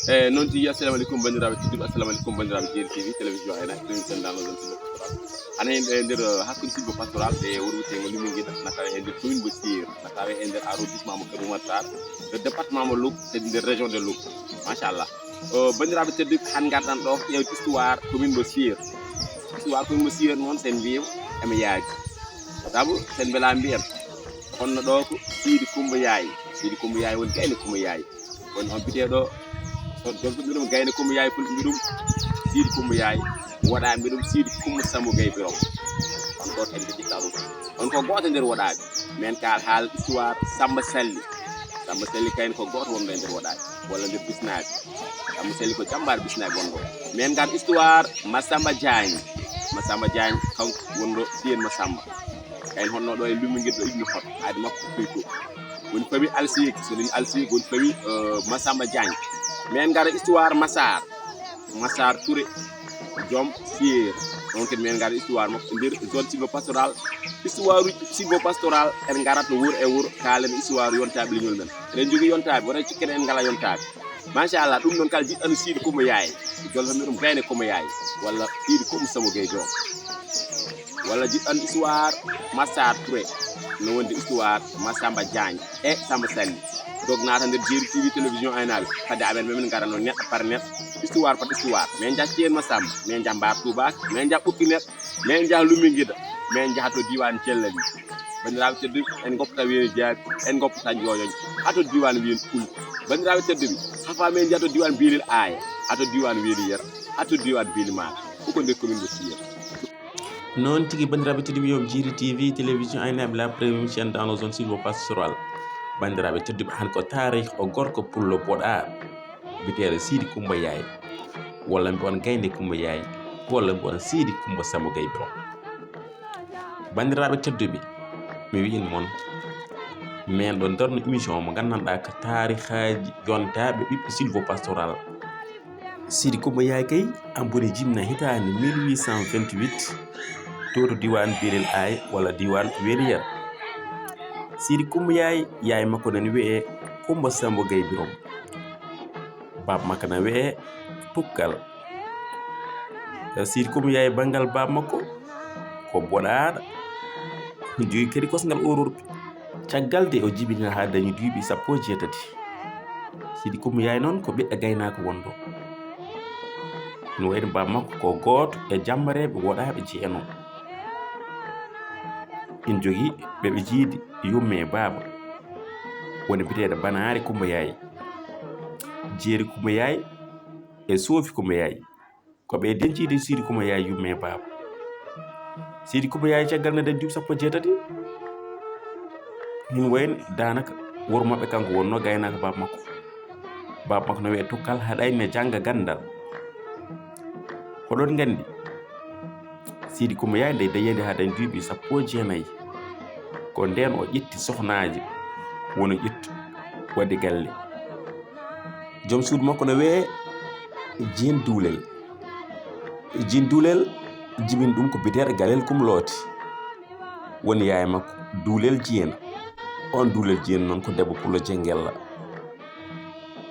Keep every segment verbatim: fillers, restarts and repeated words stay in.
E noon tigi, assalamu aleykum banndiraaɓe tedduɓe, assalamu aleykum banndiraaɓe Jeeri T V, télévision ayna, émission dans la zone sylvo-pastorale. Hannde en ɗo e nder, eh, hakkunde sylvo-pastorale e wuro wiyeteengo Luminguida, na tawee e nder commune mo Sir, na tawee e nder arrondissement mo Kër Momar Sarr, nder département mo Louga, kadi nder région de Louga. Machallah. O, banndiraaɓe tedduɓe, hannde ngarɗen ɗo ƴeewde histoire commune mo Sir. Histoire commune mo Sir noon, so en mbiyiima, ema yaaji. Sabu so en mbelaa mbiyen, honno ɗo ko Siidi Kummba Yaay. Siidi Kummba Yaay woni gaynde Kummba Yaay. Woni on biyeteeɗo, so Jolfuɓe mbiɗum, gaynde Kummba Yaay, Fulɓe mbiɗum, Siidi Kummba Yaay, woɗaaɓe mbiɗum, Siidi Kummba Sambu Gay Birom. On gooto en njogitta ɗum. On ko gooto nder woɗaaɓe. Men kaal haal histoire Samba Salli. Samba Salli kayne ko gooto wonɗo e nder woɗaaɓe, walla nder bisnaaɓe. Samba Salli ko jambaar bisnaaɓe wonɗo. Men ngar histoire Massamba Diagne. Massamba Diagne kanko wonɗo Siyen Massamba. Kayne honno ɗo e Luminguida ɗo, ibnu hot, aadi makko ko Koyto. Woni famille Alseyki, so woni Alseyki, woni famille, euh, Massamba Diagne. Men ngara histoire Massar. Massar Touré, joom Siyer. On kadi men ngara histoire makko nder zone sylvo-pastorale. Histoire uji sylvo-pastorale, en ngarat wuro e wuro, kaalen histoire yontaaɓe leñol men. Eɗen njogii yontaaɓe, wona cikken en ngalaa yontaaɓe. Machallah, ɗum noon kala jiɗɗo anndu Siidi Kummba Yaay, Jolfuɓe mbiɗum gaynde Kummba Yaay, walla Siidi Kummba Sambu Gay Birom, walla jiɗɗo anndu histoire Massar Touré, no wondi histoire Massamba Diagne e Samba Salli. Dog naata nder Jeeri T V, télévision aynaaɓe, fadde amen, men ngara noon neɗɗo par neɗɗo, histoire par histoire. Men njah Ceen Massamba, men njah Mbar Tuubaak, men njah Ɓukki Neɗɗo, men njah Luminguida, men njah to diiwaan Cellali. Banndiraaɓe tedduɓe, en ngoppata Weeni Jaabi, en ngoppata Njoojoñ, haa to diiwaan Weeni Pul. Banndiraaɓe tedduɓe, haa faa men njah to diiwaan Biilel Aaya, haa to diiwaan Weeni Yer, haa to diiwaan Beeli Maaka, fof ko nder commune de Sir. Noon tigi, banndiraaɓe tedduɓe, yo Jeeri T V, télévision aynaaɓe, la première chaîne dans la zone sylvo-pastorale. Banndiraaɓe tedduɓe, han ko taarih o gorko pullo boɗaaɗo, biyeteeɗo Siidi Kummba Yaay, walla mbiyon gaynde Kummba Yaay, walla mbiyon Siidi Kummba Sambu Gay Birom. Banndiraaɓe tedduɓe, mi wiyin mon, men ɗo darno émission mo nganndanɗaa ko taarihaaji yontaaɓe ɓiɓɓe sylvo-pastorale. Siidi Kummba Yaay kay, en boni jimna hitaande mille huit cent vingt-huit, to, to diiwaan Biilel Aay walla diiwaan Weeni Yer. Siidi Kummba Yaay, yaay makko nani wiyee Kummba Sambu Gay Birom. Baaba makko na wiyee Tukkal. Siidi Kummba Yaay banngal baaba makko ko boɗaaɗo, jogii kadi kosngal oororɓe. Caggal de o jibinaa haa dañi duuɓi sappo e jeetati. Siidi Kummba Yaay noon ko ɓiɗɗo gaynaako wonɗo. No wayno baaba makko ko gooto e jammareeɓe woɗaaɓe jeenom. Ina jogii ɓe ɓe jiidi yumma e baaba. Woni biyeteeɗo Banaari Kummba Yaay, Jeeri Kummba Yaay e Soofi Kummba Yaay. Ko ɓe dencii de Siidi Kummba Yaay yumma e baaba. Siidi Kummba Yaay caggal nde dañi duuɓi sappo e jeetati, ina wayno daanaka wuro maɓɓe kanko wonnoo gaynaako baaba makko. Baaba makko no wiyee Tukkal, haɗayno jannga ganndal. Hoɗon nganndi, Siidi Kummba Yaay nde dañi haa dañi duuɓi sappo e jeenayi, ko ndeen o ƴetti sohnaaji, woni ƴettu waɗi galle. Joom suudu makko no wiyee Jeen Duulel. Jeen Duulel jibini ɗum ko biyeteeɗo Galel Kumba Looti. Woni yaye makko Duulel Jeen. On Duulel Jeen noon ko debbo pullo Jengella.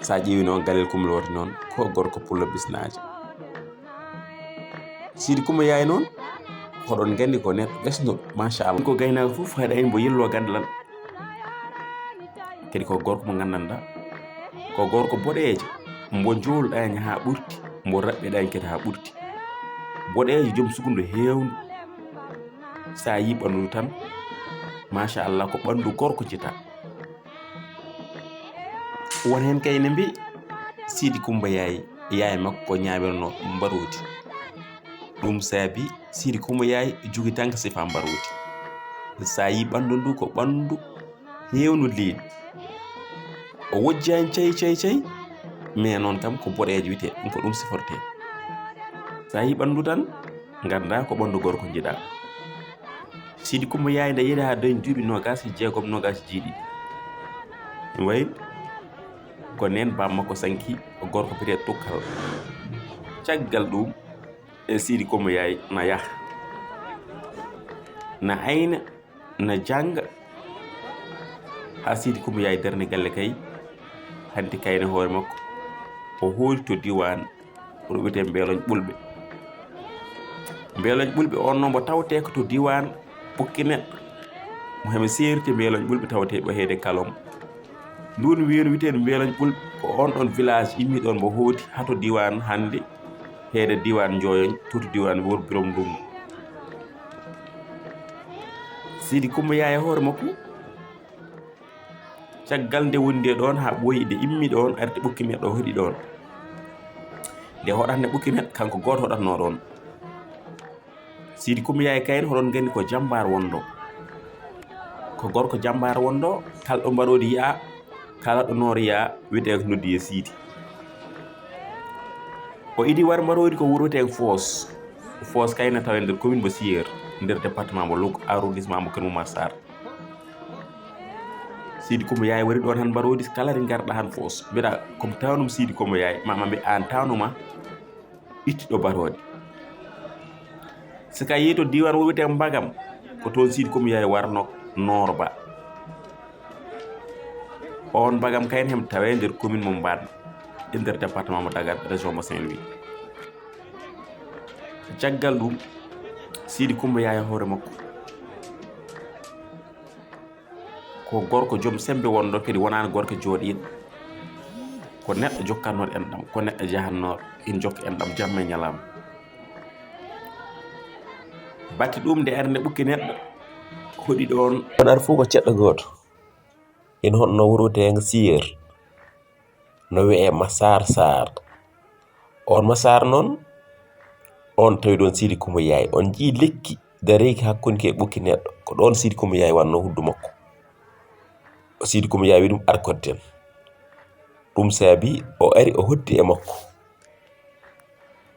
So a ƴeewi noon Galel Kumba Looti noon ko gorko pullo Bisnaajo. Siidi Kumba Yaay noon, hoɗon nganndi ko neɗɗo ɓesnuɗo, machallah. Ko gaynaako fof haɗa en mbo yillo ganndal. Kadi ko gorko mo nganndanɗaa, ko gorko boɗeejo, mbo njoolɗaani haa ɓurti, mbo raɓɓiɗaani kadi haa ɓurti. Boɗeejo, joom sukundu heewndu. So a yii ɓanndu tan, machallah, ko ɓanndu gorko jita. Won heen kay ne mbiyi Siidi Kumba Yaay, yaye makko ko ñaamirnoo mbaroodi. Ɗum saabi Siidi Kumba Yaay jogitanka sifa mbaroodi. So a yii ɓanndu ndu ko ɓanndu heewndu liiɗi. O wojjaani cay, cay, cay, mais noon kam ko boɗeejo wiyetee, ɗum ko ɗum sifortee. So a yii ɓanndu tan, nganndaa ko ɓanndu gorko njiɗaa. Siidi Kumba Yaay nde yehi haa dañi duuɓi noogaas e jeegom, noogaas e jeeɗiɗi. Ɗum wayi ko ndeen baaba makko sanki gorko biyeteeɗo Tukkal. Caggal ɗum, e Siidi Kumba Yaay na yaha, na ayna, na jannga, haa Siidi Kumba Yaay darni galle kay, hanti kayne hoore makko. o hooti to diiwaan wuro wiyetee Mbeeloñ Ɓulɓe. Mbeeloñ Ɓulɓe on noon mbo tawtee ko to diiwaan Ɓukki Neɗɗo, mo heɓe seerti Mbeeloñ Ɓulɓe tawtee ɗo Heede Kalom. Nduun weendu wiyeteendu Mbeeloñ Ɓulɓe ko on ɗon village immii ɗoon mbo hooti haa to diiwaan hannde Heede diiwaan Njooyoñ, to, to diiwaan wuro Birom Ndungu. Siidi Kummba Yaay e hoore makko, caggal nde wondi e ɗoon haa ɓooyi, nde immii ɗoon, arti Ɓukki Neɗɗo hoɗi ɗoon. Nde hoɗatnde Ɓukki Neɗɗo, kanko gooto hoɗatnoo ɗoon. Siidi Kummba Yaay kayne, hoɗon nganndi ko jammbaar wonɗo. Ko gorko jammbaar wonɗo, kala ɗo mbaroodi yiyaa, kala ɗo noor yiyaa, wiyetee ko noddi e Siidi. O idi war mbaroodi ko wuro wiyetee Foos. Foos kayne tawee nder commune mo Siyeur, nder département mo Louga, arrondissement mo Kër Momar Sarr. Siidi Kummba Yaay wari ɗoon han mbaroodi, kala ɗo ngarɗaa han Foos, mbiɗa ko mi tawnum Siidi Kummba Yaay, ma, ma mbi aan tawnuma ittuɗo mbaroodi. Si ka yehi to diiwaan wuro wiyetee Mbagam, ko toon Siidi Kummba Yaay warno noor ba. On Mbagam kayne hem tawee nder commune mo Mbadna, e nder département mo Dagana, région mo Saint-Louis. Caggal ɗum, Siidi Kummba Yaay hoore makko ko gorko joom semmbe wonɗo, kadi wonaano gorko jooɗiiɗo. Ko neɗɗo jokkatnooɗo enɗam, ko neɗɗo jahannooɗo, ina jokka enɗam jamma e ñalawma. Batte ɗum nde arde Ɓukki Neɗɗo hoɗi ɗoon. On ar fof ko ceɗɗo gooto. Ina hoɗno wuro wiyeteengo Siyeur. No wiyee Masaar Saar. On Masaar noon, on tawi ɗoon Siidi Kummba Yaay. On njii lekki dareeki hakkunde e Ɓukki Neɗɗo. Ko ɗoon Siidi Kummba Yaay wannoo huddu makko. O Siidi Kummba Yaay wi ɗum ar kodden. Ɗum saabi o ari o hotti e makko.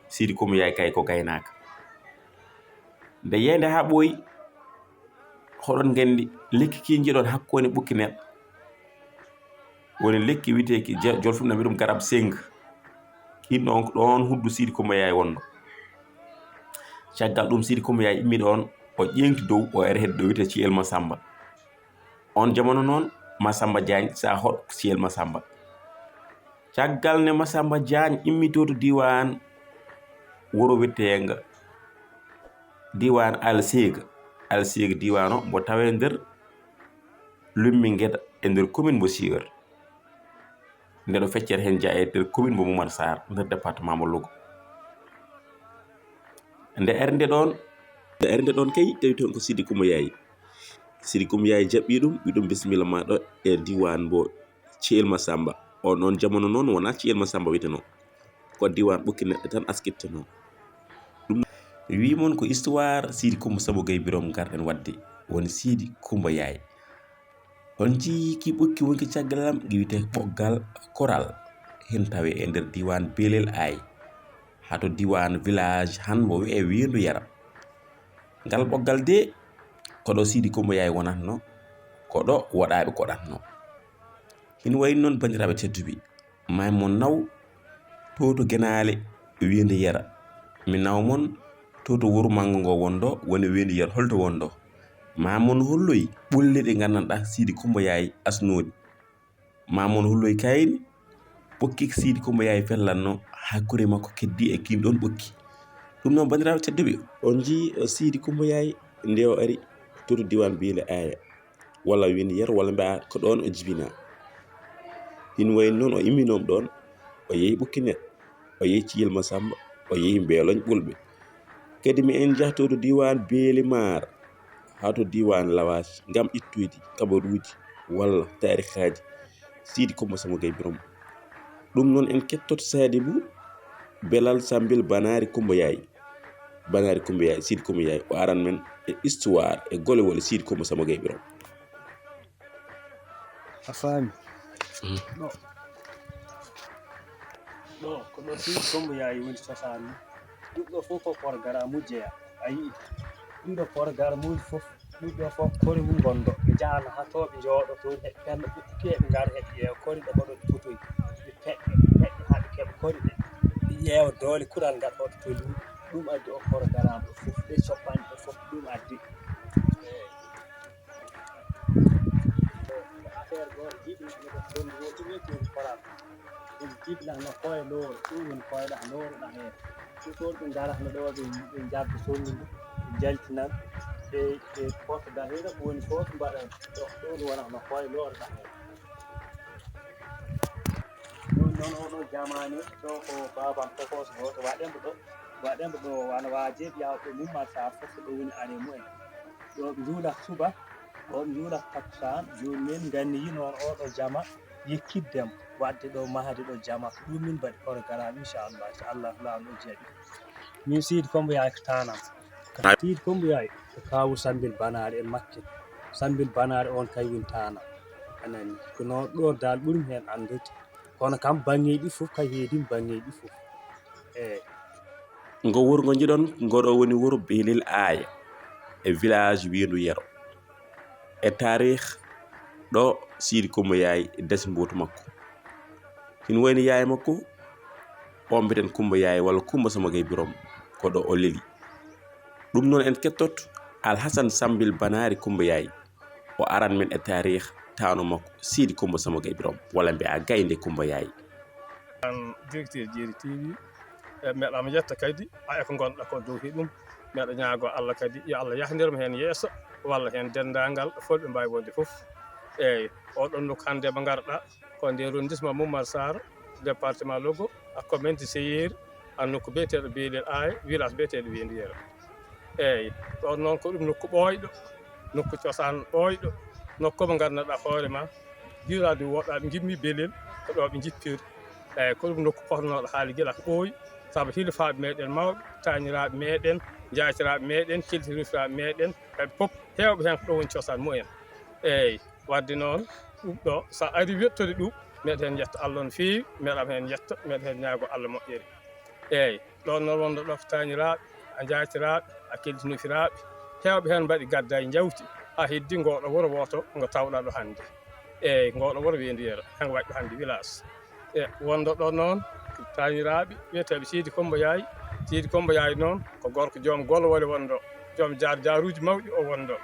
Siidi Kummba Yaay kay ko gaynaaka. Nde yeende haa ɓooyi, hoɗon nganndi lekki ki njiɗon hakkunde Ɓukki Neɗɗo. Woni lekki wiyeteeki je-, jolfum na mbiɗum garab seng. Inno on ko ɗoon huddu Siidi Kummba Yaay wonno. Caggal ɗum Siidi Kummba Yaay immi ɗoon, o ƴeeŋti dow, o ari hedde ɗo wiyetee Ciyel Masamba. On jamano noon, Masamba Jaañ sa hoɗ Ciyel Masamba. Caggal nde Masamba Jaañ immi to, to diiwaan wuro wiyeteengo diiwaan Alseega. Alseega diiwaan o mbo tawee nder Lummi Ngeda e nder commune mbo Siyeur. Nde ɗo feccere heen jaa e nder commune mbo Momar Sarr, nder département mbo Louga. Nde arde ɗoon, nde arde ɗoon kay, tawi toon ko Siidi Kummba Yaay. Siidi Kummba Yaay jaɓɓii ɗum, wi ɗum, "Bisimilla ma ɗo e diiwaan mbo Ciyel Masamba." On ɗoon jamano noon wonaa Ciyel Masamba wiyetenoo. Ko diiwaan Ɓukki Neɗɗo tan askittenoo. Ɗum wii mon ko histoire Siidi Kummba Samba Gay Birom ngarɗen waɗde, woni Siidi Kummba Yaay. On njiyii ki ɓukki wonki caggal am, ngi wiyetee ɓoggal koral. Heen tawee e nder diiwaan Beelel Aay, haa to diiwaan village han mbo wiyee Weendu Yara. Ngal ɓoggal de, ko ɗo Siidi Kummba Yaay wonatno, ko ɗo woɗaaɓe koɗatno. Hino wayi noon, banndiraaɓe tedduɓe, maa mon naw to, to Genaale, Weendu Yara. Mi naw mon to, to wuro manngo ngo wonɗo, woni Weendu Yara, holto wonɗo? Maa mon holloy ɓulle ɗe nganndanɗaa Siidi Kummba Yaay asnooni. Maa mon holloy kayni ɓokki Siidi Kummba Yaay fellatno haa kure makko keddii e kiin ɗoon ɓokki. Ɗum noon, banndiraaɓe tedduɓe, on njii, eh, Siidi Kummba Yaay nde o ari to, to diiwaan Beelel Aay, walla Weendu Yara, walla mbiyaa ko ɗoon o jibinaa. Hino wayi noon o imminooma ɗoon, o yehi Ɓukki Neɗɗo, o yehi Ciyel Masamba, o yehi Mbeeloñ Ɓulɓe. Kadi mi en njahto to diiwaan Beeli Maar, haa to diiwaan Lawaas, ngam ittoyde kabaruuji walla taarikaaji Siidi Kummba Samba Gay Birom. Ɗum noon en kettoto Saadibu Belal Sambil Banaari Kummba Yaay. Banaari Kummba Yaay, Siidi Kummba Yaay, o aran men e histoire e gole wole Siidi Kummba Samba Gay Birom. A faami? Mm. Ɗo. Ɗo, ko ɗo Siidi Kummba Yaay woni cosaan mum. Ɗum ɗo fof ko porogaramuuji jeyaa. A yii? Ɗum ɗo porogaramuuji fof, ɗum ɗo fof kori mum ngonɗo. Ɓe njahano haa to ɓe njooɗo toon, heɓe penna ɓuɓɓe, ɓe ngara heɓe ƴeewa kori ɗo hoɗo fotoy. Ɓe peɗɗa, peɗɗa haa ɓe keɓa kori ɗe. Ɓe ƴeewa doole kural ngal hoto tolni. Ɗum addi o porogaraam ɗo fof, ɗe coppanɗe ɗo fof, ɗum addi. Affaire gooto jiɗi, miɗo fondi, wotini, ɗum porogaraam. Ɗum jiɗɗa no koye looro, ɗum woni koyɗa looro ɗa heen. Ɗum ɗoon ɓe ngarata ɗo, ɓe, ɓe njarda sonndu ndu, ɓe njaltinan, ɓe, ɓe potta dariiɗo, ko woni fof mbaɗa ɗo, ɗo ndu wona no koye looro ɗa heen. Ɗum noon oɗo jamaani ɗo ko baabam tokoos gooto waɗen ɗo, waɗen ɗo wano waajeeɓe yawɓe mum ma saa fof ɗo woni are mumen. Ɗo ɓe njuula suba, ɗo ɓe njuula takkusaan, jooni min nganni yi noon oɗo jama yekkiddem waɗde ɗo mahde ɗo jama. Ko ɗum min mbaɗi programme, inchallah, so Allah laamɗo jaɓi. Min Sidi Kombo Yaay ko tanam. Sidi Kombo Yaay ko kaawu Sambil Banaari en Makke. Sambil Banaari on kay woni tanam. Anani, ko noon ɗo dal ɓurum heen anndude. Kono kam banngeeji ɗi fof kay heedii banngeeji ɗi fof. Eey. Ngo wuro ngo njiɗon, ngo ɗo woni wuro Belel Aaya, e village Weendu Yero. E taarih, ɗo Siidi Kumba Yaay dasi mbootu makko. Hino wayni yaay makko, o mbiyeten Kumba Yaay walla Kumba Sama Gay Birom, ko ɗo o leli. Ɗum noon en kettot Alhasan Sambil Banaari Kumba Yaay. O aran men e taarih tawno makko Siidi Kumba Sama Gay Birom, walla mbiya Gaynde Kumba Yaay. An directeur Jeeri T V, e meɗa mi yetta kadi a e ko ngonɗa ko dow he ɗum. Meɗa ñaago Allah kadi yo Allah yahndir mo heen yeeso, walla heen denndaangal fulɓe mbaawi wonde fof. Eeyi, oɗon nokku hannde mo ngarɗa ko nde arrondissement Momar Sarr, département Logo, a commune de Seyir, a nokku biyeteeɗo Beelel Aaya, village biyeteeɗo Weendu Yero. Eeyi, ɗoon noon ko ɗum nokku ɓooyɗo, nokku cosaan ɓooyɗo, nokku mo nganndanɗaa hoore ma, giwlaaɓe woɗɗaaɓe ngimmii Belel, ko ɗo ɓe njippiri. Eeyi, ko ɗum nokku potnooɗo haali gila ko ɓooyi, sabu hilifaaɓe meɗen mawɓe, taaniraaɓe meɗen, njaatiraaɓe meɗen, keltirifaaɓe meɗen, ɓe fof heewɓe heen ko ɗo woni cosaan mumen. Eeyi, wadde noon ɗum ɗo so a arii wettode ɗum, meɗa heen yetta Allah no feewi, meɗa heen yetta, meɗa heen ñaago Allah moƴƴere. Eeyi, ɗoon noon wonno ɗo ko taaniraaɓe, a njaatiraaɓe, a keltinofiraaɓe, heewɓe heen mbaɗi gaddaay njawti, haa heddii ngoo ɗo wuro wooto ngo tawɗaa ɗo hannde. Eeyi, ngoo ɗo wuro Weendu Yero, heen waɗi ɗo hannde village. E wonndo ɗo noon ko taaniraaɓe wiyeteeɓe Siidi Kommba Yaay. Siidi Kommba Yaay noon ko gorko joom golwole wonndo, joom jaar jaaruuji mawɗi o wonndo.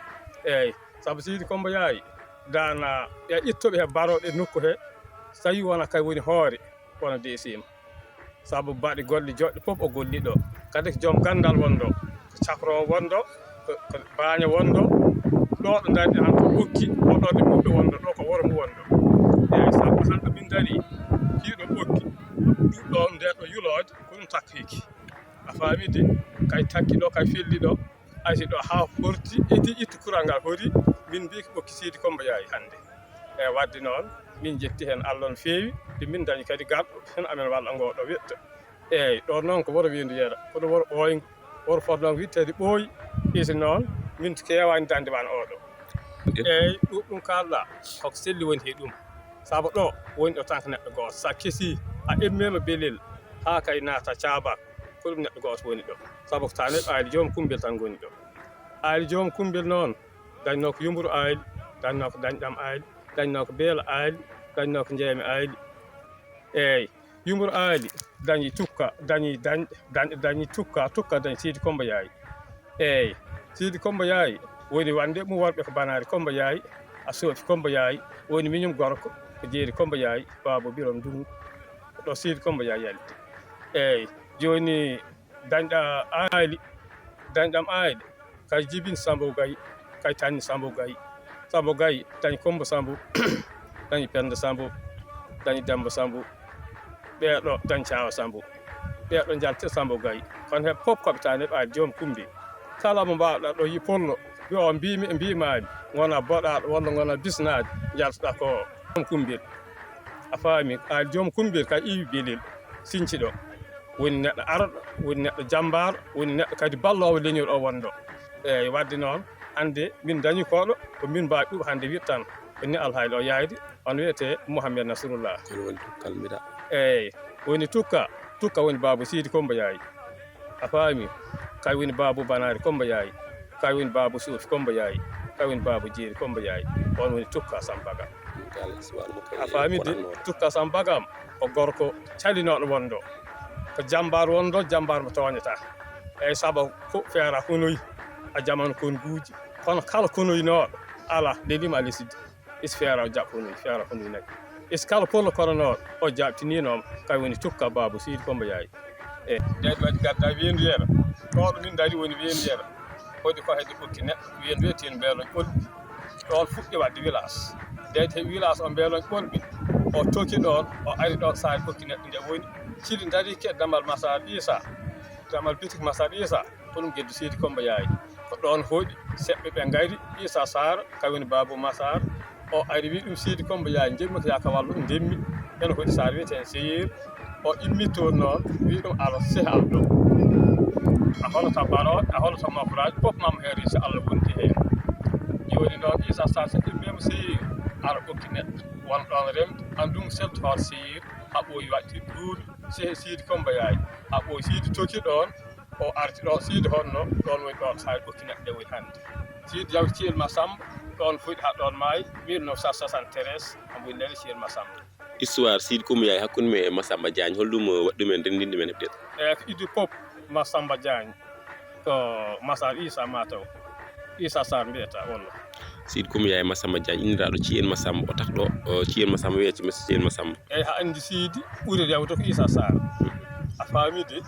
Eeyi, sabu Siidi Kommba Yaay daana e ittuɓe he barooɗe nokku he, so tawii wona kay woni hoore, wona deesiima. Sabu baɗe golle joɗɗe fof o golli ɗo. Kadi ko joom ganndal wonndo, ko cakro wonndo, ko baaño wonndo. Ɗo ɗo ndarɗen han ko ɓokki, o ɗo ɗe ɓuɓɓe wonndo, ɗo ko woro ngu wonndo. Eeyi, sabu han ɗo min ndarii, kii ɗo ɓokki, ɗum ɗo nde ɗo yuloode, ko ɗum takkoyki. A faamii de, kay takki ɗo, kay felli ɗo, ayti ɗo haa forti, eti ittu kural ngal hori, min mbii ko ɓokki Siidi Kommba Yaay hannde. E wadde noon, min njetti heen Allah no feewi, de min ndañi kadi garɗo heen amen walla ngoo ɗo weɗto. Eeyi, ɗo noon ko woro Weendu Yero, ko ɗo woro ɓooyngo, woro fotnoo witteede ɓooyi, isi noon min keewaani dañde wano oo ɗo. Eeyi, ɗum ɗum kaalɗaa, koko selli woni he ɗum. Sabu ɗo woni ɗo tan ko neɗɗo gooto. So a kesii, a immiima Belel, haa kay naata Caabak, ko ɗum neɗɗo gooto woni ɗo. Sabu ko taanirɓe Aali Joom Kummbel tan ngoni ɗo. Aali Joom Kummbel noon, dañnoo ko Yumbur Aali, dañnoo ko Dañɗam Aali, dañnoo ko Beela Aali, dañnoo ko Njeeme Aali. Eeyi, Yumbur Aali dañi Tukka, dañi Dañ, Dañ, dañi Tukka, Tukka dañi Siidi Kommba Yaay. Eeyi, Siidi Kommba Yaay woni wande mum worɓe ko Banaari Kommba Yaay, a Soofi Kommba Yaay, woni miñum gorko ko Jeeri Kommba Yaay, Baaba Birom Ndungu. Ɗo Siidi Kommba Yaay yalti. Eeyi, jooni Dañɗa Aali, Dañɗam Aali, kay jibin Sambo Gay, kay tanni Sambo Gay. Sambo Gay dañi Kommba Sambo, dañi Pennda Sambo, dañi Demmba Sambo. Ɓee ɗo dañi Caawa Sambo. Ɓee ɗo njalti Sambo Gay. Kono heɓe fof koɓe taani ɓaade joom kumbi. Kala mo mbaawɗa ɗo yi pollo, yo o mbiimi e mbiimaami, ngona boɗaaɗo walla ngona bisnaaɗo, njaltoɗaa ko joom kumbil. A faami, Aali Joom Kummbel ka iwi Belel, siñci ɗo. Woni neɗɗo arɗo, woni neɗɗo jammbaar, woni neɗɗo kadi balloowo leñol o wonndo. Eeyi, wadde noon, hannde min dañi koɗo, ko min mbaawi ɗum hannde wittan. Ko ni alhaali o yaayde, on wiyetee Mouhamed Nasrullah. Kono woni Tukkal Mbiɗa. Eeyi, woni Tukka, Tukka woni baaba Siidi Kommba Yaay. A faami? Kay woni baabu Banaari Kommba Yaay, kay woni baabu Soofi Kommba Yaay, kay woni baabu Jeeri Kommba Yaay. On woni Tukka Samba Bagam. A faami de? Tukka Samba Bagam ko gorko calinooɗo wonndo, ko jammbaar wonndo, jammbaar mo tooñataa. Eeyi, sabu ko feera konoy a jaman konguuji, kono kala konoynooɗo alaa leliima a lesdi. Isi feera o jaɓ konoy, feera konoy nagge. E si kala polo koronooɗo, o jaaɓtiniino mo, kañ woni cukka Baaba Siidi Kommba Yaayi. E ndeen waɗi gadda weendu yero, ɗo ɗo min ndari woni weendu yero. Hoɗi ko hedde ɓokki neɗɗo, weendu wiyeteendu Mbeeloñ Ɓolɓi. Ɗoon fuɗɗi waɗde wilaas. Ndeen he wilaas o Mbeeloñ Ɓolɓi, o toki ɗoon, o ari ɗoon saare ɓokki neɗɗo nde woni. Cili ndari ke damal Masaar Iisaa, damal bitik Masaar Iisaa. Ko ɗum geddu Siidi Kommba Yaayi. Ko ɗoon hoɗi, seɓɓe ɓe ngari, Iisaa Saar, kañ woni Baaba Masaar. O ari wi' ɗum Siidi Kommba Yaayi, njeɗmi ko yaa ka wallu ɗum ndemmi. Ene hoɗi saare wiyetee Seyir. O immi toon noon, wi' ɗum, "Ala, seh al ɗo. A holata barooɗe, a holata mofraaji, fof maa mi heeri so Allah wondi heen." Jooni noon, Iisaa Saar so immiima Seyir, ara ɓokki neɗɗo, won ɗoon remde, anndum selto hoore Seyir, haa ɓooyi waɗti duuɓi, seh Siidi Kommba Yaayi, haa ɓooyi Siidi toki ɗoon, o arti ɗo, Siidi honno, ɗoon woni ɗoon saare ɓokki neɗɗo nde woni hannde. Siidi yawti Ciyel Masamba, ɗoon fuɗi haa ɗoon maayi, mille neuf cent soixante-treize, omo woni ndeen Ciyel Masamba. Histoire Siidi Kommba Yaayi hakkunde mum e Masamba Jaañ, hol ɗum waɗi ɗum en renndinde men heɓde? E ko iddi pop Masamba Jaañ, ko Masaar Iisaa mataw, Iisaa Saar mbiyata walla. Siidi Kommba Yaayi Masamba Jaañ, inniraaɗo Ciyel Masamba, o takɗo, o, Ciyel Masamba, wiyete Ciyel Masamba. Eyi, haa anndi Siidi ɓuri rewde ko Iisaa Saar. A faami de?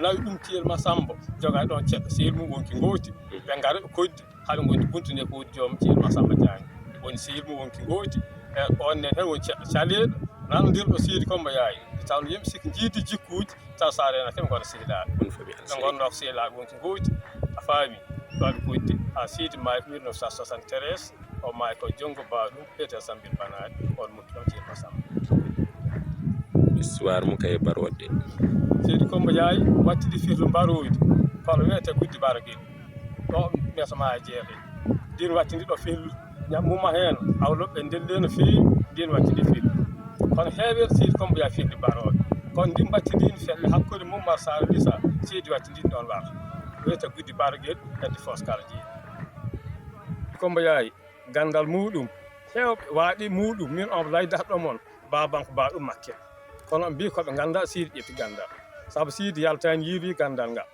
Nawi ɗum Ciyel Masamba, jogaa ɗoon ceɗɗo, sehil mum wonki ngooti. Ɓe ngara ɓe koddi, haa ɓe ngondi buntu nde ko woni joom Ciyel Masamba Jaañ. Woni sehil mum wonki ngooti. E oon nen heen woni ceɗɗo caleeɗo, nanondirɗo Siidi Kommba Yaayi. Nde tawnoo yimɓe sikki njiidi jikkuuji, taw Saar en ake ɓe ngona sehilaaɓe. Ɓe ngonnoo ko sehilaaɓe wonki ngooti. A faami? Ɗoon ɓe koddi, haa Siidi maayi ko mille neuf cent soixante-treize. O maayi ko junngo baaɗum, Peter Sambil Banaali, on muttu ɗon Ceerno Samba. Histoire mo kay barooɗe. Seydi Kommba Yaayi wattidi firlu mbarooydi, kono wiyetee guddi baragel. Ɗo meso maa e jeeɗe. Ndin wattidi ɗo firlu, ñammuma heen, awloɓe ndellee no feewi, ndin wattidi firlu. Kono heewere Seydi Kommba Yaayi firli barooɗe. Kono ndin mbattidi felle hakkunde mum Marsala Lisa, Seydi wattidi ɗon warta. Wiyetee guddi baragel, hedde Fos kala jeeɗi. Kommba Yaayi, ganndal muuɗum, heewɓe waaɗi muuɗum, min on laydatɗo mon, baabanko baaɗum Makkel. Kono ɓe mbii ko ɓe nganndaa Siidi ƴetti ganndal. Sabu Siidi yaltaani yiirii ganndal ngal,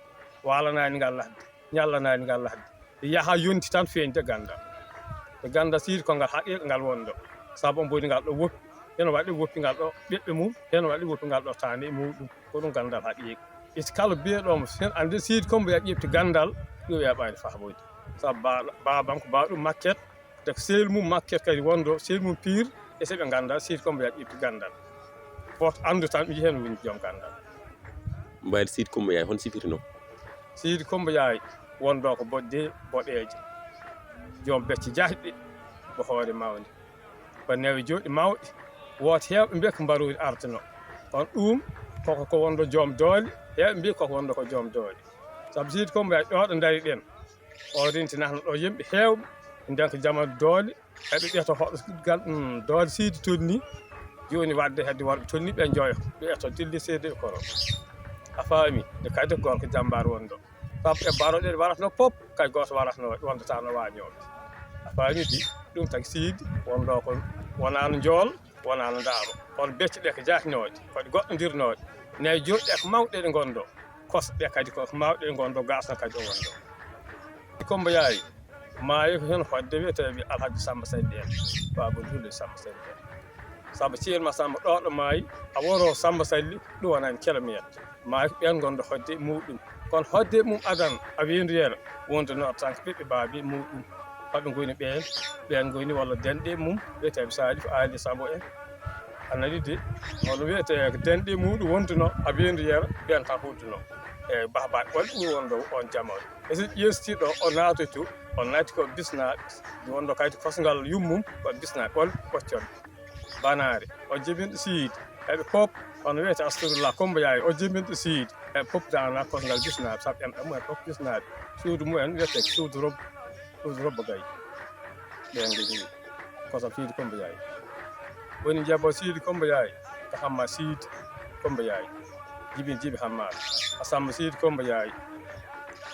waalanaani ngal ladde, ñallanaani ngal ladde. Yaha yonti tan feeñde ganndal. Ɓe nganndaa Siidi ko ngal haqiiqa ngal wonɗo. Sabu omo woodi ngal ɗo woppi, heno waɗi woppi ngal ɗo ɓiɓɓe mum, heno waɗi woppi ngal ɗo taani e muuɗum. Ko ɗum ganndal haqiiqa. Isi kala biyeɗo mo, sen anndi Siidi Kommba Yaayi ƴetti ganndal, ɗum weeɓaani faaboyde. Sabu ba-, baabanko baaɗum Makket, de ko sehil mum Makket kadi wonɗo, sehil mum Piir, e so ɓe nganndaa, Siidi Kommba Yaayi ƴetti ganndal. Gooto anndu tan, ɓe njiyi heen woni joom ganndal. Mbayde Siidi Kommba Yaayi, hono sifirnoo? Siidi Kommba Yaayi wonɗo ko boɗde boɗeejo, joom becce jaajɗe, ko hoore mawnde. Ko newe jooɗi mawɗi, wooto heewɓe mbiya ko mbaroodi artuno. Kono ɗum koko ko wonɗo joom doole, heewɓe mbiya koko wonɗo ko joom doole. Sabu Siidi Kommba Yaayi ɗo ɗo ndari ɗen, o rentinatno ɗo yimɓe heewɓe, nden ko jamanu doole, eɓe ƴeeto hoɗo gal, mm, doole Siidi tolni, jooni waɗde hedde worɓe tolni ɓe njoyo, ɓe ƴeeto dilli seede e koro. A faami, nde kadi ko gorko jambaar wonɗo. Sabu e baroɗe ɗe waratno pop, kay gooto waratno, wondata no waañooɓe. A faami di, ɗum tagi Siidi, wonɗo ko wonaano njool, wonaano ndaaro. Kono becce ɗe ko jaajnooɗe, ko ɗe goɗɗondirnooɗe. Nayi jooɗi ɗe ko mawɗe ɗe ngonɗo, kosɗe ɗe kadi ko mawɗe ɗe ngonɗo, gasno kadi o wonɗo. Kommba Yaayi, maayi ko heen hoɗde wiyeteeɓe Alhaji Samba Salli en, Baaba Dulle Samba Salli en. Sabu Ceerno Masamba ɗo ɗo maayi, a woro Samba Salli, ɗum wonani kilomètre. Maayi ko ɓeen ngonɗo hoɗde e muuɗum. Kono hoɗde e mum adan a weendu yero, wonduno tan ko ɓiɓɓe baabi muuɗum. Hoɓe ngoni ɓeen, ɓeen ngoni walla denɗe mum, wiyeteeɓe Salif Ali Sabo en. A nani de, hono wiyetee ko denɗe muuɗum wonduno a weendu yero, ɓeen tan huuduno. E bahbaaɓe ɓolɓe ɗum wonɗo on jamaanu. E so ƴeestiɗo o naatoyto, o naati ko bisnaaɓe, wonɗo kadi kosngal yummum ko bisnaaɓe ɓolɓe ɓoccorɓe. Banaare, o jibinɗo Siidi, heɓe pop, hono wiyetee Asturullah Kommba Yaayi, o jibinɗo Siidi, heɓe pop daana kosngal bisnaaɓe, sabu en ɗammo en pop bisnaaɓe. Suudu mumen wiyetee ko suudu Rob-, suudu Robba Gaye. Ɓeen ngoni kosam Siidi Kommba Yaayi. Woni njabo Siidi Kommba Yaayi, ko Hamma Siidi Kommba Yaayi. Jibin jibi Hamma. A Samba Siidi Kommba Yaayi.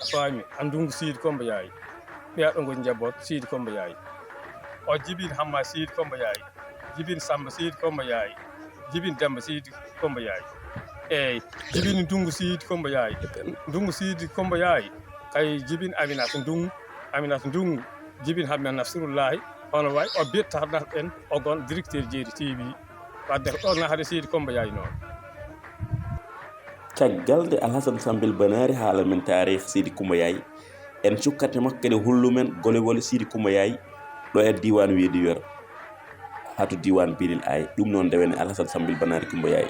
A faami, a Ndungu Siidi Kommba Yaayi. Ɓeya ɗo ngoni njabo Siidi Kommba Yaayi. O jibin Hamma Siidi Kommba Yaayi. Jibin Samba Siidi Kommba Yaayi. Jibin Demba Siidi Kommba Yaayi. Eey, jibin Ndungu Siidi Kommba Yaayi. Ndungu Siidi Kommba Yaayi, kay jibin Aminata Ndungu. Aminata Ndungu, jibin Hammet Nasrullahi. Hono wayi o bitta ɗen, o gon directeur Jeeri T V. Wadde ko ɗon na hade Sidi Kumba Yaay noon. Caggal nde Alhasan Sambil Banaari haala men taarih Sidi Kumba Yaay, en cukkate makko kadi hollu men gole wole Sidi Kumba Yaay ɗo e diiwaan Weedu Yero, haa to diiwaan Bilil Aay. Ɗum noon ndewen e Alhasan Sambil Banaari Kumba Yaay.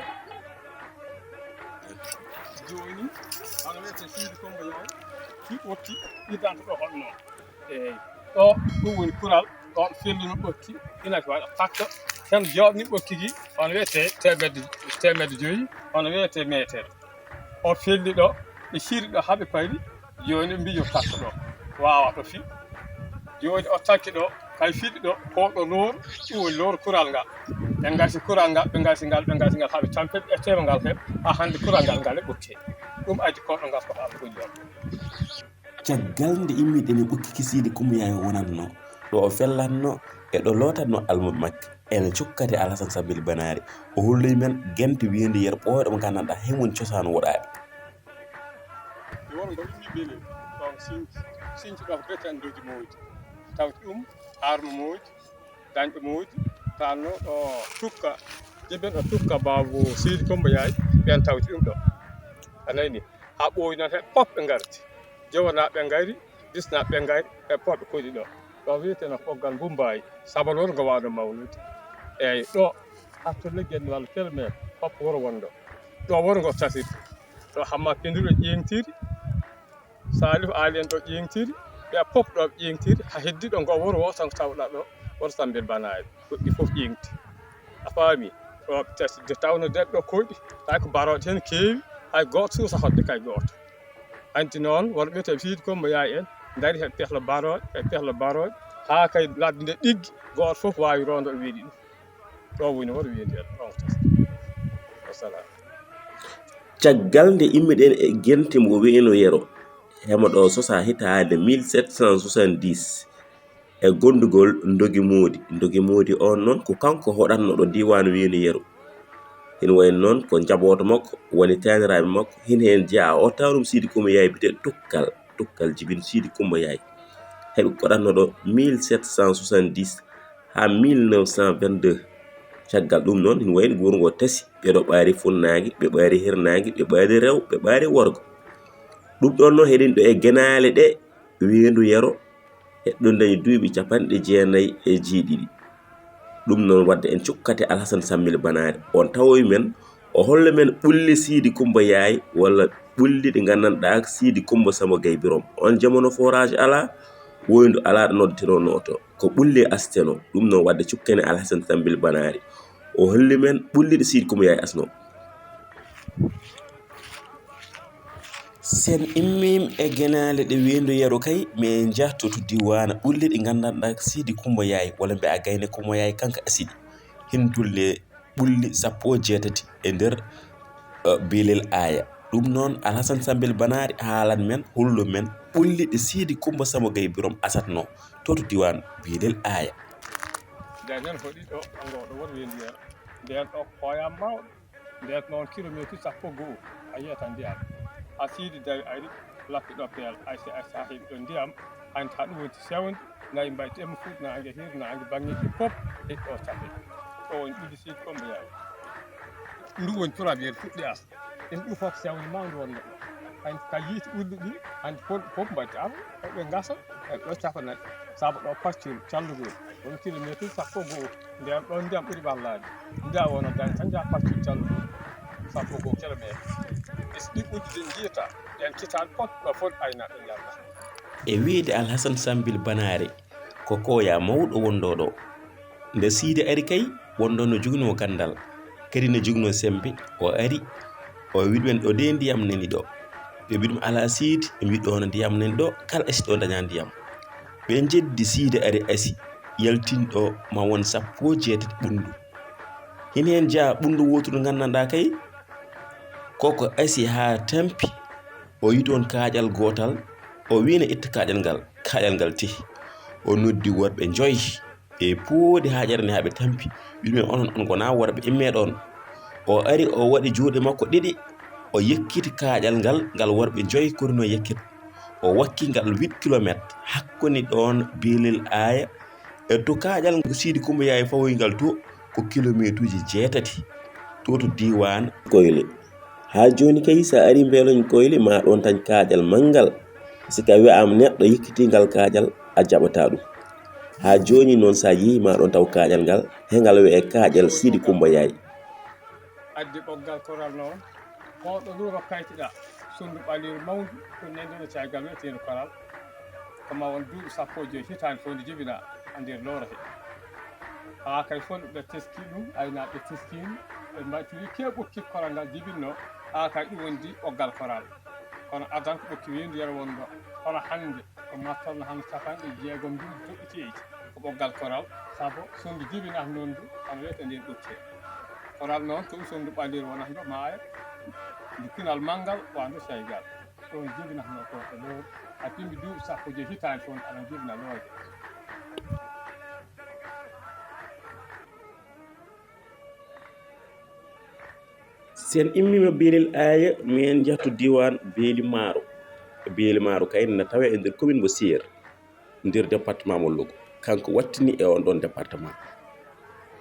Jooni, hono wiyetee Sidi Kumba Yaay, ɗi ɓotti, ɗi danta ɗo hono noon. Eey, ɗo ɗum woni kural, ɗo fellino ɓokki, ina waɗa pakka, tan jooɗni ɓokki ki, hono wiyetee teemedde, teemedde joyi, hono wiyetee meetere. O felli ɗo, ɓe ciiri ɗo haa ɓe pari, jooni ɓe mbiyi yo takko ɗo, waawa ɗo fi. Jooni o takki ɗo, kay fiɗi ɗo, ko ɗo looru, ɗum woni looru kural ngal. Ɓe ngarti kural ngal, ɓe ngarti ngal, ɓe ngarti ngal haa ɓe tampi, ɓe ƴetteema ngal heen, haa hannde kural ngal, ngal e ɓokkee. Ɗum addi koɗo ngal ko haa ɓe goƴi on. Caggal nde immiɗen e ɓokki ki Siidi Kumba Yaay wonatno, ɗo o fellatno e ɗo lootatno almuɓe makko, ene cukkati Alhasan Sambil Banaari. O holloyi men gente weendu Yero ɓooyɗo mo nganndanɗaa heen woni cosaan woɗaaɓe. Mi won ngol immi Belel, ɗon Sinci, Sinci ɗo ko beten Ndogi Moodi, tawti ɗum Arma Moodi, Dañɗo Moodi, tanno ɗo Tukka, Jeben ɗo Tukka, baabo Siidi Kumba Yaay, ɓen tawti ɗum ɗo. A nani? Haa ɓooyi noon, heɓe pop ɓe ngarti. Jowanaaɓe ngari, Disnaaɓe ngari, heɓe pop ɓe koɗi ɗo. Ɗo wiyeteno Poggal Mbumbaayi, sabu won ngo waawno mawnude. Eeyi, ɗo hatto legge en walla kilomètre, pop wuro wonɗo. Ɗo wuro ngo tasiri. Ɗo Hamma Penduɗo ƴeeŋtiri, Salifu Aali en ɗo ƴeeŋtiri, ɓe pop ɗo ƴeeŋtiri, haa heddi ɗo ngo wuro wooto ngo tawɗa ɗo, wuro Sambil Banaari. Goɗɗi fof ƴeeŋti. A faami? Ɗo tati, nde tawno nder ɗo koyɗi, hay ko barooɗe heen keewi, hay gooto suusa hoɗde kay gooto. Hanti noon, wonɓe to Siidi Kumba Yaay en, ndari heɓe pehlo barooɗe, heɓe pehlo barooɗe, haa kay ladde nde ɗiggi, gooto fof waawi rondo ɗo weeɗi ɗum. Ɗo woni wuro weeɗi en, ɗon tati. Wasalaam. Caggal nde immiɗen e gente mo wiyeno Yero, hemo ɗo sosa hitaande mille sept cent soixante-dix, e gondugol Ndogi Moodi. Ndogi Moodi on noon ko kanko hoɗatno ɗo diiwaan Weeni Yero. Hino wayi noon ko njabooto makko woni taaniraaɓe makko, hino heen jeyaa o tawrum Siidi Kumba Yaay biyetee Tukkal, Tukkal jibin Siidi Kumba Yaay. Heɓe koɗatno ɗo mille sept cent soixante-dix haa mille neuf cent vingt-deux. Caggal ɗum noon, hino wayi no wuro ngo tasi, ɓe ɗo ɓaari funnaange, ɓe ɓaari hirnaange, ɓe ɓaari rewo, ɓe ɓaari worgo. Ɗum ɗoon noon heɗen ɗo e genaale ɗe Weendu Yero, eɗɗo dañi duuɓi capanɗe jeenayi e jeeɗiɗi. Ɗum noon wadde en cukkate Alhasan Sambil Banaari. On tawowi men, o holla men ɓulli Siidi Kumba Yaay walla ɓulli ɗi nganndanɗaa Siidi Kumba Samba Gay Birom. On jamano forage alaa, woyndu alaa ɗo noddetenoo nooto. Ko ɓulli asteno. Ɗum noon wadde cukkene Alhasan Sambil Banaari. O holli men ɓulli ɗi Siidi Kumba Yaay asno. Sen immim e genaale ɗe Weendu Yero kay, min njahto to diiwaana ɓulli ɗi nganndanɗaa Siidi Kumba Yaay, walla mbiya Gaynde Kumba Yaay kanko asidi. Hin dulle ɓulli sappo e jeetati e nder, eh, Bilel Aaya. Ɗum noon, Alhasan Sambil Banaari haalan men, hollu men ɓulli ɗi Siidi Kumba Samba Gay Birom asatno to, to diiwaan Bilel Aaya. Nden noon hoɗi ɗo, ngo ɗo won Weendu Yero. Nden ɗo koyam mawɗo. Nder noon kilomeetir sappo e go'o, a yiyata ndiyam. A siidi dawi ari, lappi ɗo peel, ay si, ay si a heɓi ɗo ndiyam, hanti haɗum wonti sewnde, nayi mbayti emo fuɗ naange, hir naange, baŋŋeeji fof, heɗi ɗo caɗeele. Ɗo woni ɓulli Siidi Kumba Yaay. Ndu woni premier fuɗɗi as. En ɗum fof sewnde mawnde wonno ɗo. Hanti ka yiiti ɓulli ɗi, hanti fof, fof mbayti am, eɓe ngasa, eɓe ɗo cafanaɗi. Sabu ɗo paccol callugol, won kilomeetir sappo e go'o. Ndiyam ɗon, ndiyam ɓuri ɓallaade. Ndiyam wona dañ tan, njaha parti calluɗo sappo e go'o kilomeeter. Ɓe so ɗi uddude njiyata, ɗen kitaal fof, ɗo fof aynaaɓe njalta. E wiyde Alhasan Sambil Banaare, ko kooyaa mawɗo wonɗo ɗo. Nde Siidi ari kay, wonɗo no joginoo ganndal, kadi no joginoo semmbe, o ari, o wi ɗumen ɗo de ndiyam nani ɗo. Ɓe mbi ɗum alaa Siidi, ɓe mbi ɗo no ndiyam nani ɗo, kala asi ɗo dañaa ndiyam. Ɓe njeddi Siidi ari asi, yaltini ɗo ma won sappo e jeetati ɓunndu. Hino heen jeyaa ɓunndu wooturu nganndanɗaa kay, koko asi haa tampi, o yi toon kaaƴal gootal, o wiina itta kaaƴal ngal, kaaƴal ngal tehi. O noddi worɓe njoy, ɓe pooɗi haa ƴarani haa ɓe tampi, wi ɗumen onon on ngonaa worɓe, immee ɗoon. O ari, o waɗi juuɗe makko ɗiɗi, o yekkiti kaaƴal ngal, ngal worɓe njoy korinoo yekkit. O wakki ngal huit kilomètres hakkunde ɗoon Bilel Aaya e to kaaƴal Siidi Kumba Yaay fawoyi ngal to, ko kilomeetuuji jeetati to, to diiwaan Koyle. Haa jooni kay, so a arii Mbeelooñ Koyle, ma ɗoon tañ kaaƴal manngal. Si ka wiyaama neɗɗo yekkitii ngal kaaƴal, a jaɓataa ɗum. Haa jooni noon, so a yehii, ma ɗoon taw kaaƴal ngal, he ngal wiyee kaaƴal Siidi Kummba Yaay. Addi ɓoggal koral noon, hoɗo ɗum o kaytiɗa, sunndu ɓaleeru mawndu, ɗum nande no caygal wiyeteeɗo koral. Ko ma won duuɓi sappo e joy hitaande fof nde jibinaa e nder looro he. Haa kay fof ɓe teski ɗum, aynaaɓe teskiima, ɓe mbaɗtiri ke ɓokki koral ngal jibinno, haa kay ɗum wondi ɓoggal koral. Kono adan ko ɓokki weendu yero wonndo, kono hannde ko mattorno hannde capanɗe jeegom ndu toɓɓiteeji, ko ɓoggal koral, sabu sunndu jibinaa ndu, kono wiyetee ndeen ɓokki. Koral noon, ko ɗum sunndu ɓaleeru wonatno maaya, ndu pinal manngal, wonde caygal. Ɗoon jibinatnoo ko e lowre, a timmi duuɓi sappo e joy hitaande fof, aɗa jibina lowre. Si en immiima Beelel Aaya, mi en njahtu diiwaan Beeli Maaro. Beeli Maaro kay na tawee e nder commune mo Siyel, nder département mo Louga. Kanko wattini e oon ɗoon département.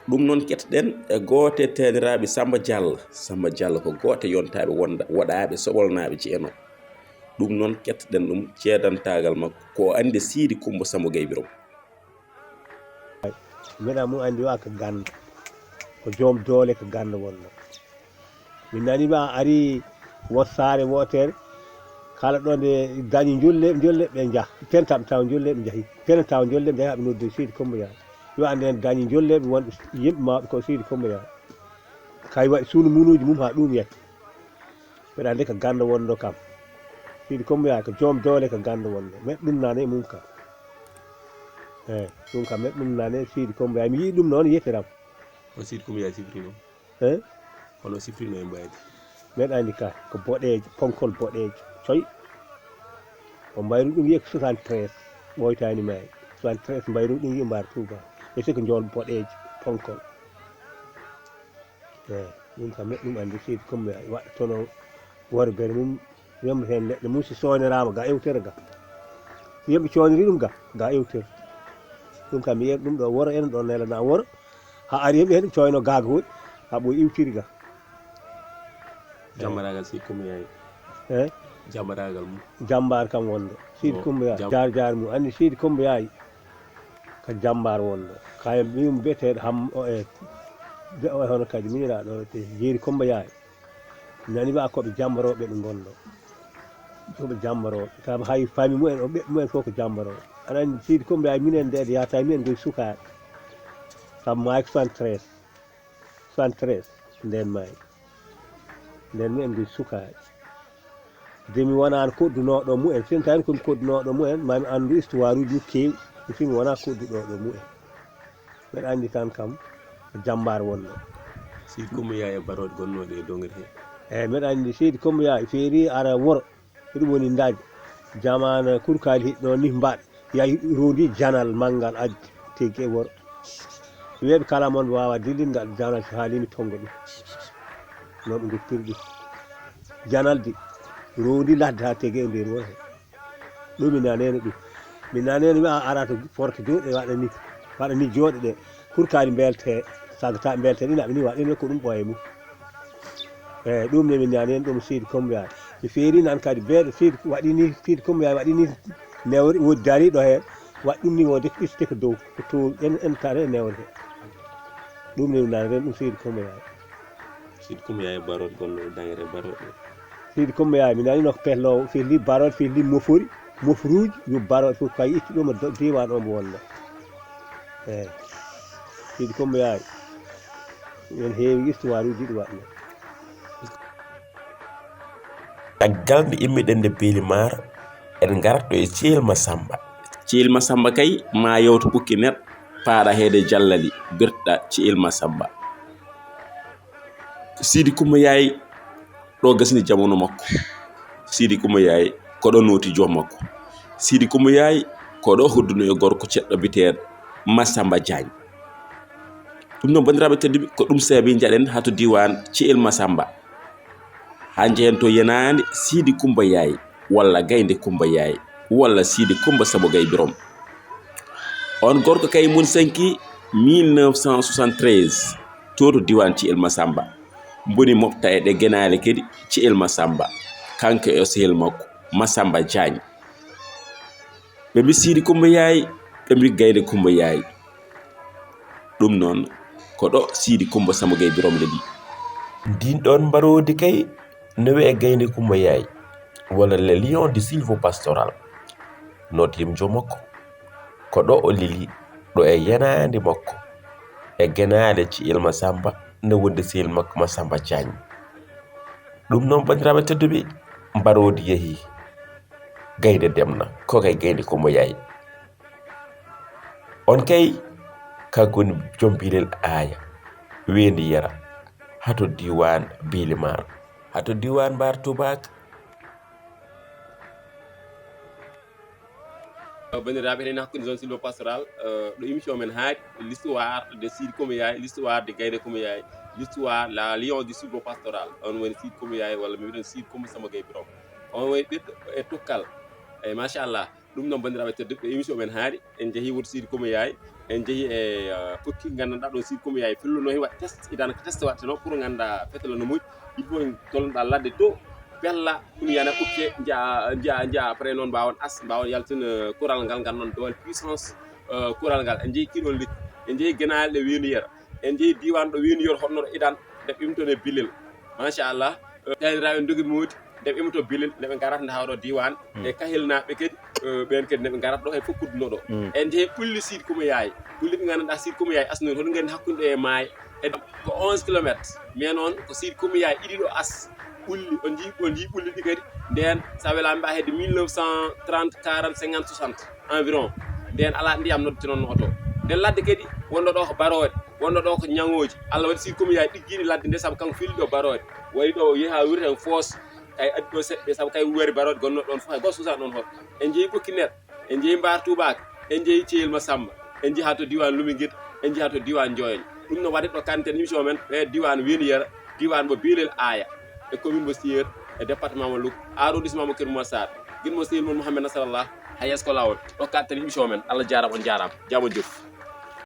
Ɗum noon, kettoɗen e gooto e teeniraaɓe Samba Diallo. Samba Diallo ko gooto e yontaaɓe wonda, woɗaaɓe, soɓolnaaɓe Ceerno. Ɗum noon, kettoɗen ɗum, ceedantaagal makko, ko o anndi Siidi Kummba Samba Gaye Birom. Mbeɗa mo anndi wa ko ganndo, ko joom doole ko ganndo wonno. Min nani ba ari wot saare wootere, kala ɗo nde dañi njolle, njolle ɓe njah, penta taw njolle ɓe njahi, penta taw njolle ɓe njahi, haa ɓe noddi Siidi Kummba Yaay. Yo annde en dañi njolle ɓe wonɓe yimɓe mawɓe ko Siidi Kummba Yaay. Kay waɗi suudu munuuji mum haa ɗum yetti. Mbeɗa anndi ko ganndo wonno kam. Siidi Kummba Yaay ko joom doole ko ganndo wonno. Meɗ ɗum nane e mum kam. Eey, ɗum kam meɗ ɗum nane Siidi Kummba Yaay. Mi yii ɗum noon yettiram. O Siidi Kummba Yaay sifrino. Eey? Hono sifrino e mbaydi. Meɗa anndi ka ko boɗeejo, ponkol boɗeejo. Coy. O mbayru ɗum yehi ko soixante-treize. Ɓooytaani maay. Soixante-treize mbayru ɗum yehi mbaar Tuuba. E siko njool boɗeejo, ponkol. Eey, ɗum kam neɗɗo ɗum anndi Siidi Kummba Yaay waɗa tono worgere mum, remru heen leɗɗe mum, si sooniraama ga ewtere ga. Si yimɓe cooniri ɗum ga, ga ewtere. Ɗum kam mi yeeɓi ɗum ɗo woro, enen ɗo nelana woro. Haa ari yimɓe heen coyno gaaga hoɗi, haa ɓooyi iwtiri ga. Jammaraagal Siidi Kummba Yaay. Eey? Jammaraagal mum. Jambaar kam wonɗo. Siidi Kummba Yaay. Jaar jaar mum. Anndi Siidi Kummba Yaay. Ko jambaar wonɗo. Kayen ɓiyum biyeteeɗo Ham o e, be o e hono kadi miñiraaɗo o te Jeeri Kummba Yaay. Nani ba ko ɓe jambarooɓe ɓe ngonɗo. Ko ɓe jambarooɓe. Sabu hay fami mumen o ɓe mumen fof ko jambarooɓe. Aɗa anndi Siidi Kummba Yaay minen nde yahata minen ngoy sukaaɓe. Sabu maay ko soixante-treize. Soixante-treize, ndeen maayi. Ndeen minen ngoy sukaaɓe. De mi wonaano koddunooɗo mumen. Sinno tawii ko mi koddunooɗo mumen, maa mi anndu histoire uji keewi. Mi fii mi wonaa koddunooɗo mumen. Mbeɗa anndi tan kam ko jambaar wonno. Siidi Kummba Yaay e barooɗe gonnooɗe e dongre he. Eey, mbeɗa anndi Siidi Kummba Yaay feeri ara woro. Ko ɗum woni ndaaj. Jamaana kurkaali hiɗno ni mbaɗ. Yahi rondi janal manngal addi tigi e woro. Weeɓe kala mon waawa dillin ngal janal so haalii mi tonngo ɗum. Noon ɓe ngoppiri ɗum. Janal di rondi ladde haa tigi e nder woro he. Ɗum mi naneno ɗum. Mi naneno mi a ara to forke jooɗe waɗa ni. Waɗa ni jooɗe ɗe. Kurkaali mbelte, sagata mbelte ɗi naɓi ni waɗa ni ko ɗum ɓooye mum. Eey, ɗum ne min nani heen ɗum Siidi Kummba Yaay. Mi feeri nan kadi beeɗo Siidi waɗi ni, Siidi Kummba Yaay waɗi ni newre, woodi dariiɗo heen, waɗi ɗum ni woodi ɓitte ko dow, ko to en, en tare newre he. Ɗum ne min nani heen ɗum Siidi Kummba Yaay. Siidi Kummba Yaay barooɗe gonno e dangre barooɗe. Siidi Kummba Yaay, mi nani no ko pehloowo, fehli barooɗe, fehli mofori, mofruuji, yo barooɗe fof kay itti ɗum e do-, diiwaan o mbo wonno. Eey. Siidi Kummba Yaay, en heewi histoire uji ɗi waɗno. Caggal nde immiɗen nde Beeli Maaro, en ngarat ɗo e Ceel Masamba. Ceel Masamba kay, ma yewto ɓukki neɗɗo, paaɗa heede jallali, birɗa Ceel Masamba. Siidi Kummba Yaay, ɗo gasni jamanu makko. Siidi Kummba Yaay, ko ɗo nooti joom makko. Siidi Kummba Yaay, ko ɗo hodduno e gorko ceɗɗo biyeteeɗo Masamba Jaañ. Ɗum noon, banndiraaɓe tedduɓe, ko ɗum saabi njaɗen haa to diiwaan Ceel Masamba. Haa njehen to yenaande Siidi Kummba Yaay, walla Gaynde Kummba Yaay, walla Siidi Kummba Samba Gaye Birom. On gorko kay mun sanki mille neuf cent soixante-treize. to to diiwaan Ci'el Masamba. Mboni moɓta e ɗe genaale kadi Ci'el Masamba, kanko e o sehil makko Masamba Jaañ. Ɓe mbi Siidi Kumba Yaay, ɓe mbi Gaynde Kumba Yaay. Ɗum noon ko ɗo Siidi Kumba Samba Gay Birom leli. Ndin ɗoon mbaroodi kay no wi'ee Gaynde Kumba Yaay, walla le lion du silvopastoral. Noddii mo joom makko. Ko ɗo o leli, ɗo e yenaande makko, e genaale Ci'el Masamba, no wonde sehil makko Masamba Jaañ. Ɗum noon, banndiraaɓe tedduɓe, mbaroodi yehii, gaynde demna, ko kay Gaynde Kumba Yaay. On kay, kanko woni joom Bilel Aaya, weendu Yera, haa to diiwaan Biili Maaro, haa to diiwaan Mbaar Tubaak. Banndiraaɓe, eɗen hakkunde zone sylvo-pastoral, euh, ɗo émission men haaɗi, l'histoire de Siidi Kumba Yaay, l'histoire de Gaynde Kumba Yaay, l'histoire la lion du sylvo-pastoral. On woni Siidi Kumba Yaay, walla mi wiɗon Siidi Kumba Samba Gay Birom. On woni ɓiɗɗo e tukkal. Eyi, machallah. Ɗum noon, banndiraaɓe tedduɓe, émission men haaɗi, en njehii wuuro Siidi Kumba Yaay, en njehii e, euh, kokki, nganndanɗaa ɗo Siidi Kumba Yaay filluno, heen waɗ test, idan ko test waɗteno pour ngannda fetala no moƴƴi. Il faut en tolnoɗaa ladde to, bella, ɗum yana ɓukke, nja, nja, nja, après noon mbaawon as, mbaawon yaltin, euh, kural ngal, ngal noon doole puissance, euh, kural ngal. En njehii kiɗon lekki, en njehii genaale ɗe weendu Yera, en njehii diiwaan ɗo weendu Yera honno ɗo idan, nde ɓimton e Bilel. Machallah, euh, taaniraaɓe ndogi moodi, nde ɓe immoto Bilel, nde ɓe ngarata nde hawro diiwaan, e Kahilnaaɓe kadi, eh, ɓeen kadi nde ɓe ngarata ɗo, hay fof kudduno ɗo. En njehii ɓulli Siidi Kumba Yaay. Ɓulli ɓe nganndanɗaa Siidi Kumba Yaay asnori, hoto nganndi hakkunde e maayo. E ko onze kilomètres. Mais noon, ko Siidi Kumba Yaay iɗi ɗo as ɓulli, on njii, on njii ɓulli ɗi kadi. Ndeen, so a welaama mbaɗa hedde mille neuf cent trente, quarante, cinquante, soixante environ. Ndeen alaa ndiyam noddete noon no oto. Nden ladde kadi, wonɗo ɗo ko barooɗe, wonɗo ɗo ko ñaŋooji. Allah waɗi Siidi Kumba Yaay ɗiggiiɗi ladde nde, sabu kanko filli ɗo barooɗe. Waɗi ɗo yehi haa wirta heen foos. Kay addi ɗo seɗɗa, sabu kay wari barooɗe gonnoo ɗoon fof, hay gooto suusaa ɗoon hoto. En njehii Ɓokki Nder, en njehii Mbaar Tuubaak, en njehii Ceyel Masamba, en njehaa to diiwaan Lumingirde, en njehaa to diiwaan Njooyoñ. Ɗum no waɗde ɗo kanten émission men, ɓe diiwaan Weendu Yera, diiwaan mo Biilel Aaya, e commune mo Siyeur, e département mo Louga, arrondissement mo Keur Momar Sarr. Gin mo sehil mon Mouhamed Nasrallah, haa yeeso ko laawol. Ɗo kanten émission men, Allah jaaraama, on jaaraama. Jaam on jof.